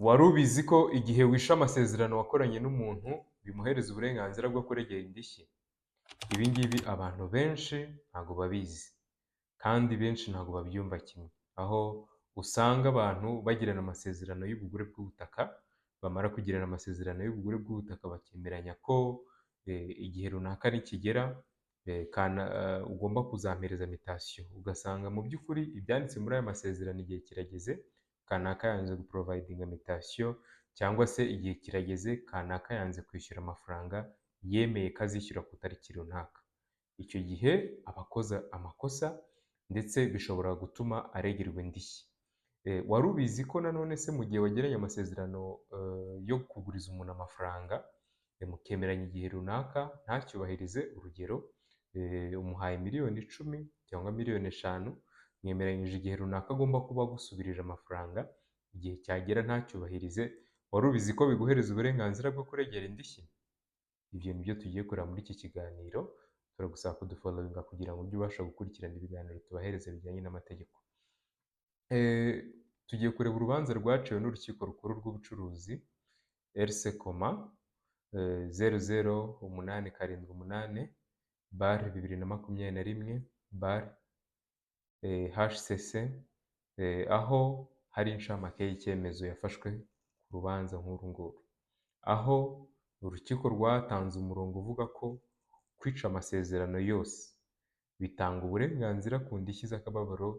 Wari ubizi ko igihe wishe amasezerano wakoranye n'umuntu bimuhereza uburenganzira bwo kuregera indishyi? Ibi ngibi abantu benshi ntabwo babizi kandi benshi ntabwo babyumva kimwe, aho usanga abantu bagirana amasezerano y'ubugure bw'ubutaka, bamara kugirana amasezerano y'ubugure bw'ubutaka bakemeranya ko igihe runaka nikigera ugomba kuzampereza mutation, ugasanga mu by'ukuri ibyanditse muri aya masezerano igihe kirageze kanaka yanze guprovidinga mutation, cyangwa se igihe kirageze kanaka yanze kwishyura amafaranga yemeye ko azishyura ku itariki runaka. Icyo gihe aba akoze amakosa ndetse bishobora gutuma aregerwa indishyi. Wari ubizi ko nanone se mu gihe wagiranye amasezerano yo kuguriza umuntu amafaranga, mukemeranya igihe runaka ntacyubahirize, urugero umuhaye miliyoni 10 cyangwa miliyoni 5, mwemeranyije igihe runaka agomba kuba agusubirije amafaranga, igihe cyagera ntacyubahirize, wari ubizi ko biguhereza uburenganzira bwo kuregera indishyi? Ibyo ni byo tugiye kureba muri iki kiganiro, turagusaba kudufollowinga kugira ngo ujye ubasha gukurikirana ibiganiro tubahereza bijyanye n'amategeko. Tugiye kureba urubanza rwaciwe n'Urukiko Rukuru rw'Ubucuruzi RC koma 00878/2021 HCC, aho hari incamake y'icyemezo yafashwe ku rubanza nk'uru nguru, aho urukiko rwatanze umurongo uvuga ko kwica amasezerano yose bitanga uburenganzira ku ndishyi z'akababaro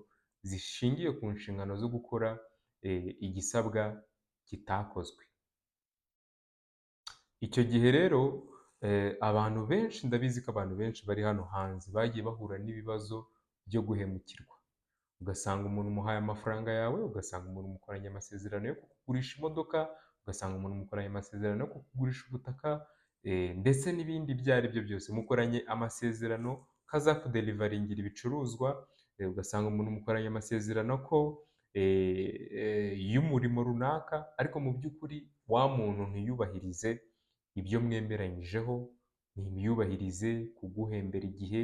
zishingiye ku nshingano zo gukora igisabwa kitakozwe. Icyo gihe rero abantu benshi, ndabizi ko abantu benshi bari hano hanze bagiye bahura n'ibibazo byo guhemukirwa, ugasanga umuntu umuhaye amafaranga yawe, ugasanga umuntu mukoranye amasezerano yo kukugurisha imodoka, ugasanga umuntu mukoranye amasezerano yo kukugurisha ubutaka, ndetse n'ibindi ibyo ari byo byose, mukoranye amasezerano ko azakudeliveringira ibicuruzwa, ugasanga umuntu mukoranye amasezerano ko y'umurimo runaka, ariko mu by'ukuri wa muntu ntiyubahirize ibyo mwemeranyijeho, ntiyubahirize kuguhembera igihe,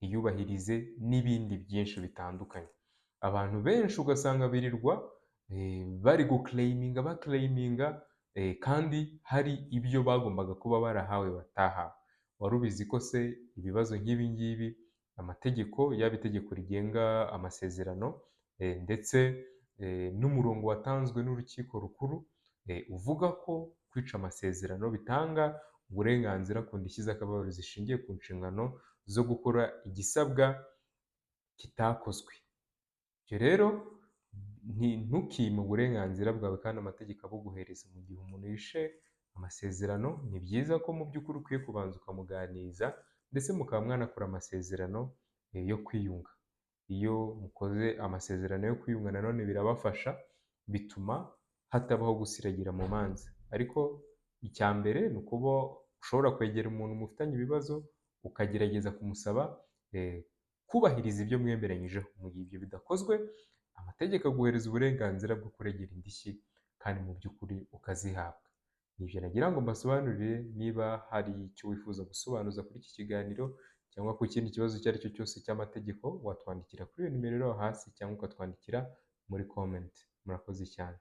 ntiyubahirize n'ibindi byinshi bitandukanye. Abantu benshi ugasanga birirwa bari guclaiminga, baclaiminga, kandi hari ibyo bagombaga kuba barahawe batahawe. Wari ubizi ko se ibibazo nk'ibi ngibi amategeko, yaba itegeko rigenga amasezerano ndetse n'umurongo watanzwe n'urukiko rukuru uvuga ko kwica amasezerano bitanga uburenganzira ku ndishyi z'akababaro zishingiye ku nshingano zo gukora igisabwa kitakozwe? Ibyo rero ntukime uburenganzira bwawe kandi amategeko abuguhereza. Mu gihe umuntu yishe amasezerano, ni byiza ko mu by'ukuri ukwiye kubanza ukamuganiriza, ndetse mukaba mwanakora amasezerano yo kwiyunga. Iyo mukoze amasezerano yo kwiyunga nanone birabafasha, bituma hatabaho gusiragira mu manza. Ariko icya mbere ni ukuba ushobora kwegera umuntu mufitanye ibibazo, ukagerageza kumusaba kubahiriza ibyo mwemeranyijeho. Mu gihe ibyo bidakozwe, amategeko aguhereza uburenganzira bwo kuregera indishyi kandi mu by'ukuri ukazihabwa. Ni ibyo nagira ngo mbasobanurire. Niba hari icyo wifuza gusobanuza kuri iki kiganiro cyangwa ku kindi kibazo icyo ari cyo cyose cy'amategeko, watwandikira kuri iyo nimero iri aho hasi cyangwa ukatwandikira muri comment. Murakoze cyane.